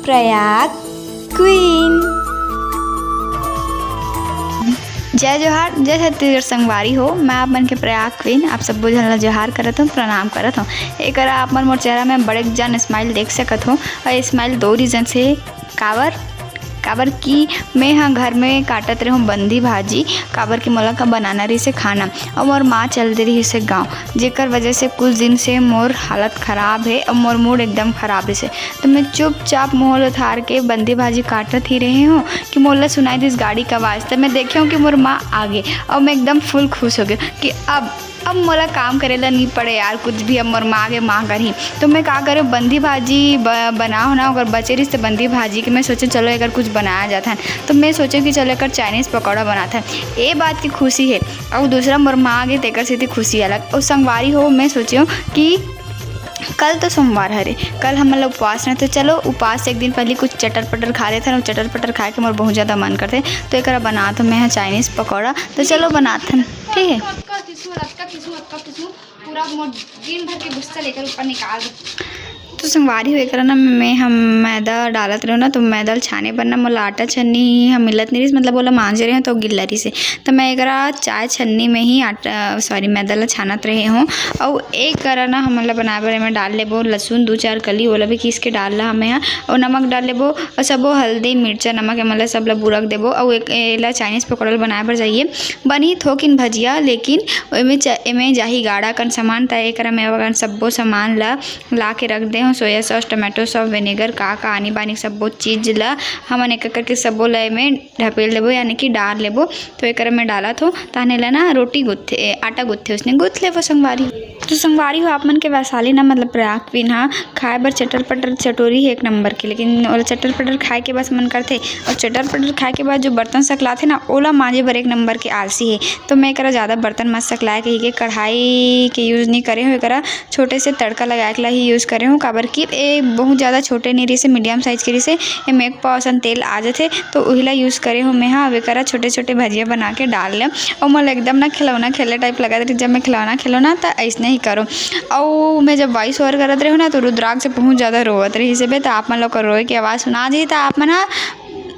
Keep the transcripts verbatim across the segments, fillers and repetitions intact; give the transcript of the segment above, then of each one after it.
Prayag queen. जय जोहार, जय छत्तीसगढ़ संगवारी हो। मैं आप मन के प्रयाग क्वीन, आप सब्बो झन ला जोहार करत हूँ, प्रणाम करत हूँ। एकरा आप मन मोर चेहरा में बड़े जान स्माइल देख सकत हो, और स्माइल दो रीजन से। काबर काबर कि मैं ह घर में काटत रहूँ बंदी भाजी, काबर कि मोला का बनाना रहिसे खाना, और मोर माँ चल दे रहिसे गाँव, जेकर वजह से कुछ दिन से मोर हालत खराब है और मोर मूड एकदम खराब रहिसे। तो मैं चुपचाप मुँह ल उधार के बंदी भाजी काटत ही रहे हूँ कि मोला सुनाई दिस गाड़ी का आवाज़। तो मैं देखे हूँ कि मोर माँ आ गे और मैं एकदम फुल खुश हो गई कि अब अब मोला काम करे ला नी पड़े यार, कुछ भी अब मोर माँ के माँ करही। तो मैं का करे, बंदी भाजी ब-, बना हो ना, अगर बचे रहिस तो बंदी भाजी के मैं सोचे चलो एकर कुछ बनाया जात है। तो मैं सोचे कि चलो एकर चाइनीज पकौड़ा बनात है, ये बात की खुशी है। और दूसरा मोर माँ आ गे तेकर सेती खुशी अलग। और संगवारी हो, मैं सोचे हूँ कि कल तो सोमवार हरे, कल हमन ला उपवास ना, तो चलो उपवास से एक दिन पहले कुछ चटर पटर खा लेथन, और चटर पटर खाए के मोर बहुत ज़्यादा मन करथे। तो एकरा बनात हूँ मैं ह चाइनीज पकौड़ा, तो चलो बनात हन, ठीक है। अतका खिसू, अतका खिसू, अतका खिसू, पूरा मोर दिन भर के गुस्सा लेकर ऊपर निकाल दो। तो संगवारी हो, एकरा ना मैं हम मैदा डालत रहो ना, तो मैदा ल छाने बर ना मोला आटा छन्नी ह मिलत नहीं रहिस, मतलब ओला मांजे रहे तो गिल्ला रहिस। तो मैं एकरा चाय छन्नी में ही आटा, सॉरी, मैदा ला छानत रहे हूँ। अउ एकरा ना हमन ला बनाए बर एमे डाल लेबो लहसुन दू चार कली, ओला भी खींच के डाल ला हमें ह, अउ नमक डाल लेबो, अउ सबो हल्दी, मिर्चा, नमक, एमन ला सब ला बुरक देबो। अउ एक एला चाइनीज पकौड़ा बनाए बर जाइए, बनही थोकिन भजिया, लेकिन एमे च-, एमे जाही गाढ़ा कन सामान, त एकरा मैं अपन सब्बो सामान ला ला के रख दे हूँ। Soya sauce, tomato sauce, vinegar, का का आनी बानी सब्बो चीज ला हमन एक एक करके सब्बो ला एमे ढपेल लेबो, यानी कि डाल लेबो। तो एकरा मैं डालत हूँ, ताने ला ना रोटी गुथे, आटा गुथे, उसने गुथ लेबो संगवारी। तो संगवारी हो, आप मन के वैशाली ना, मतलब प्रयाग पिन हा खाए बर चटर पटर चटोरी है एक नंबर के, लेकिन ओला चटर पटर खाए के बस मन करथे। और चटर पटर खाए के बाद जो बर्तन सकलाथे ना, ओला मांजे बर एक नंबर के आलसी है। तो मैं एकरा ज़्यादा बर्तन मत सकलाए कही के कढ़ाई के यूज़ नहीं करे हूँ, एकरा छोटे से तड़का लगाए के ला ही यूज़ करे हूँ, काबर कि ए बहुत ज़्यादा छोटे नहीं रहिसे, मीडियम साइज के रहिसे, एमे एक पाव असन तेल आ जाथे, तो उही ला यूज़ करे हूँ मैं हा। अब एकरा छोटे छोटे भजिया बना के डाल लेम। अउ मोला एकदम ना खिलौना खेले टाइप लगत रहिस, जब मैं खिलौना खेलो ना, त अइसने ही करो। अउ मैं जब वॉइस ओवर करत रहूँ ना, तो रुद्राक्ष बहुत ज़्यादा रोवत रहिस हे बे, त आप मन लोग का रोए के आवाज़ सुना जाही, त आप मन हा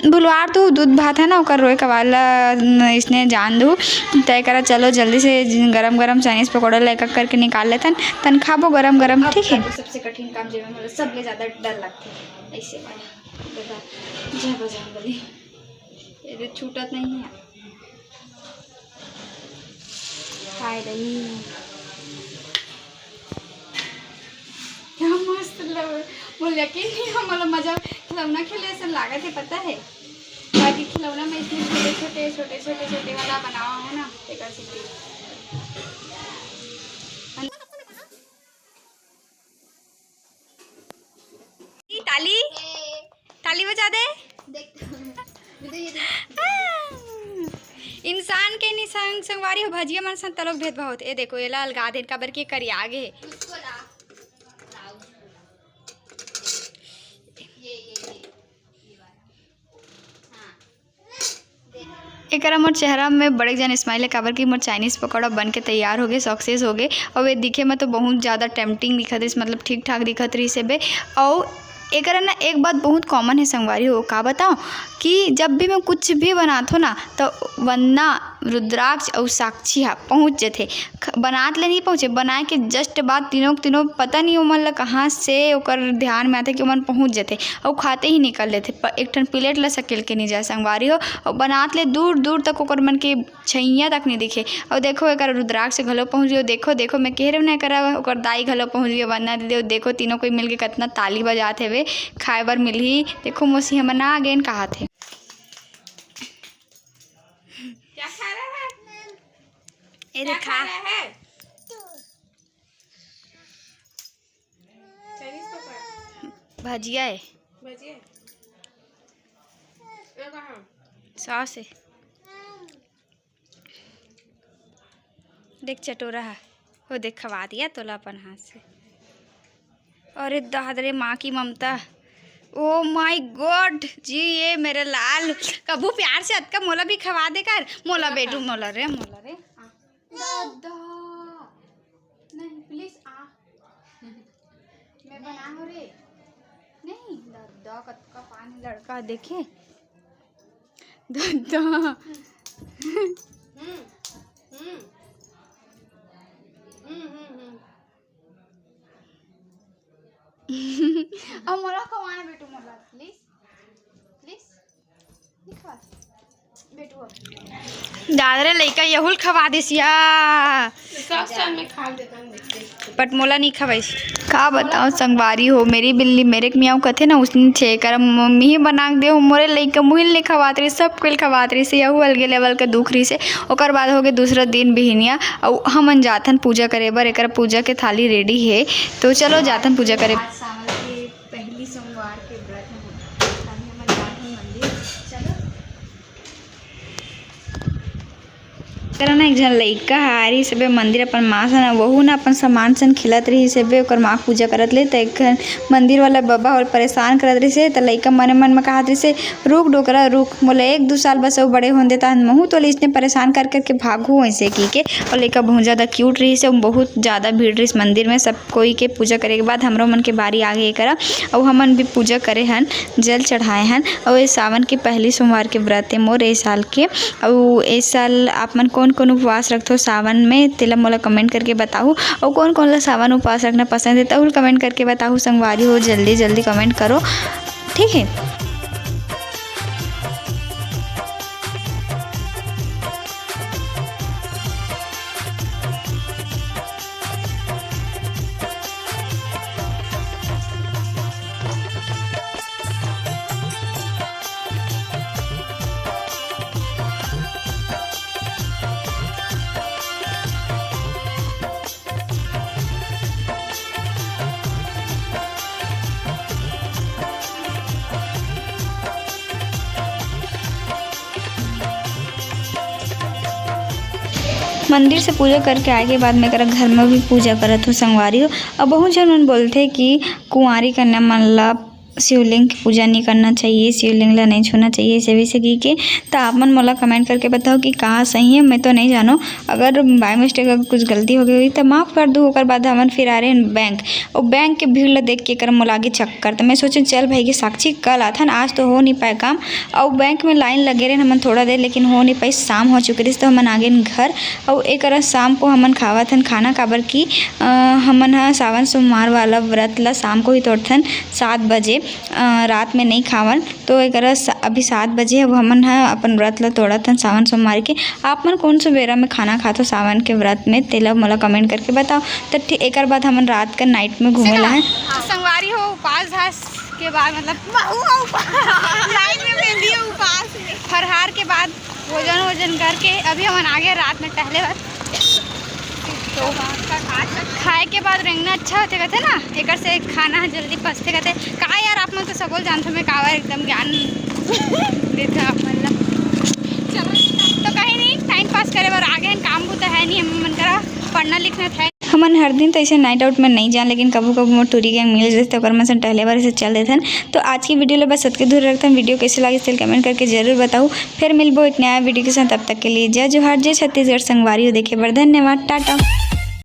भुलवार दू, दूध भात है ना, ओकर रोए के आवाज़ ला न, इसने जान दू। त एकरा चलो जल्दी से गरम गरम चाइनीज पकौड़ा ला एक एक करके निकाल लेथन, तन खाबो गरम गरम, अब ठीक है? खाबो सबसे कठिन काम, जेमे मोला सबले ज़्यादा डर लगथे, ऐसे वाला। देखा, जय बजरंग बली, ये छूटत नहीं है। हाय रही। क्या मस्त लग, मोला यकीन नहीं हो, मोला मजा खिलौना खेले ऐसा लागत है, पता है? बाकी खिलौना में इतने छोटे छोटे, छोटे छोटे, छोटे वाला बनावा हो ना, तेकर सेती। ई ताली, ताली बजा दे। देख, ये तो, ये तो, ये तो। इंसान के निशान संगवारी हो, भजिया मन सन तलोक भेदभाव होथे। ए देखो, एला अलगा देन, काबर के करिया गे हे। उसको ला, ला उसको ला। ये, ये, ये, ये वाला। हाँ। एकरा मोर चेहरा में बड़े जन स्माइल है, काबर कि मोर चाइनीज पकौड़ा बन के तैयार हो गए, सक्सेस हो गए। और ये दिखे में तो बहुत ज़्यादा टेम्पटिंग दिखत रहिस, मतलब ठीक ठाक दिखत रहिस हे बे। और एकरा ना एक बात बहुत कॉमन है संगवारी हो, का बताओ कि जब भी मैं कुछ भी बनात हो ना, तो वंदना, रुद्राक्ष और साक्षी हा पहुँच जथे। ख-, बनात ले नहीं पहुँचे, बनाए के जस्ट बाद तीनों के तीनों पता नहीं ओमन ला कहाँ से ओकर ध्यान में आथे कि ओमन पहुँच जथे, और खाते ही निकल लेथे। प-, एक ठन प्लेट ला सकेल के नहीं जाए संगवारी हो, और बनात ले दूर दूर तक ओकर मन के छैया तक नहीं दिखे। और देखो, एकर रुद्राक्ष घलो पहुँच गयो। देखो, देखो, मैं कह रहे ना, एकर ओकर दाई घलो पहुँच गयो, वंदना दीदी। और देखो, तीनों कोई मिलके कितना ताली बजात हेवे, खाए बर मिलही। देखो, मौसी हमन आ गेन, कहात हे। क्या खा रहा है? ए क्या देखा। खा रहा है? चाइनीज पकौड़ा। भजिया है। भजिया है। ये कहाँ? सॉस है। देख चटोरा है। वो देख, खवा दिया तोला अपन हाथ से। अरे दाद रे, माँ की ममता। Oh my God जी, ये मेरे लाल। कभू प्यार से अतका मोला भी खवा दे कर। मोला बेटू, मोला रे, मोला रे। आ। दादा। नहीं, प्लीज आ। मैं बना हो रे। नहीं, दादा। कतका पानी लड़का देखे। दद्दा। हम्म, हम्म। हम्म, हम्म, हम्म। अब मोला खवाना बेटू, मोला, please, please। दादरे लइका यहूल खवा दिस या। सब सब में खा लेता हूँ, देखते। But मोला नहीं खवाइस। का बताओ संगवारी हो, मेरी बिल्ली मेरे मियाऊ कथे ना, उसने छे कर मम्मी ही बना के दे, मोरे लइका मुहिल नहीं खवात रही, सब कुल खवात रही से, यहू अलगे level का दुख रही से। ओकर बाद हो गए दूसरा दिन बिहनिया, अउ हमन जाथन पूजा करे बर, एकर पूजा के थाली ready है, तो चलो जाथन पूजा करे। आज सावन के पहली सोमवार के व्रत है, अभी हमन जाथन मंदिर। चलो। करा ना एक झन लइका ह आ रहिस हबे मंदिर अपन माँ सन, वहू ना अपन सामान सन खेलत रहिस हबे, ओकर माँ पूजा करत ले, त एक झन मंदिर वाला बबा ह परेशान करत रहिस हे, त लइका मने मन में कहत रहिस हे, "रुक डोकरा रुक, मोला एक दू साल बस अउ बड़े होन दे, तहन महू तोला इसने परेशान कर करके भागहूँ," ऐसे की के। और लइका बहुत ज़्यादा cute रहिस हे, बहुत ज़्यादा भीड़ रहिस मंदिर में। सब कोई के पूजा करे के बाद हमरो मन के बारी आ गे करा, अउ हमन भी पूजा करे हन, जल चढ़ाए हन। अउ ये सावन के पहली सोमवार के व्रत ए मोर ए साल के। अउ ए साल आप मन कौन कौन उपवास रखथो सावन में, तेला मोला comment करके बताहू। अउ कौन कौन ला सावन उपवास रखना पसंद है, तहू comment करके बताहू संगवारी हो। जल्दी जल्दी comment करो, ठीक है। मंदिर से पूजा करके आए के बाद मैं करा घर में भी पूजा करत हूँ संगवारी हो। अब बहुत झन मन बोलथे कि कुंवारी कन्या मन ला शिवलिंग की पूजा नहीं करना चाहिए, शिवलिंग ला नहीं छूना चाहिए, ऐसे वैसे की के। तो आप मन मोला comment करके बताओ कि कहाँ सही है, मैं तो नहीं जानो। अगर by mistake अगर कुछ गलती हो गई हुई तो माफ़ कर दू। ओकर बाद हमन फिर आ रहे हैं बैंक, और बैंक के भीड़ ला देख के कर मोला आगे चक्कर। तो मैं सोचे चल भाई के साक्षी कल आथन, आज तो हो नहीं पाए काम। और बैंक में line लगे रहे हमन थोड़ा देर, लेकिन हो नहीं पाई, शाम हो चुके रहिस, तो हमन आ गए घर। और एक शाम को हमन खावत हन खाना, काबर कि अ, हमन ह सावन सोमवार वाला व्रत ला शाम को ही तोड़थन, सात बजे, अ, रात में नहीं खावन। तो एकरा स-, अभी सात बजे, अब हमन ह अपन व्रत ला तोड़त हन सावन सोमवार के। आप मन कौन से बेरा में खाना खाथो सावन के व्रत में, तेला मोला comment करके बताओ। तो ठीक एकर बाद हमन रात का night में घूमे ला है। तो संगवारी हो, उपास धास के बाद, मतलब, line में बैठी है उपास में। फरहार के बाद भोजन वोजन करके अभी हमन आ गए रात में टहले बर। तो खाए के बाद रेंगना अच्छा होथे कथे ना, एकर से खाना ह जल्दी पचथे कथे। का यार, आप मन तो सबो ल जानथो, मैं काबर एकदम ज्ञान देथो आप मन ला। तो कहीं नहीं, time pass करे बर आ गए हन, काम बुता है नहीं हम मन करा, पढ़ना लिखना था। हमन हर दिन तो ऐसे night out में नहीं जान, लेकिन कभू कभू मोर टूरी gang मिल जथे, तो ओकर मन से टहले बर ऐसे चल देथन। तो आज की video ला बस अतके दूर रखथन। Video कैसे लागिस तेल comment करके जरूर बताओ। फिर मिलबो एक नया video के साथ, तब तक के लिए जय जोहार, जय छत्तीसगढ़। संगवारी हो देखे बर धन्यवाद, टाटा।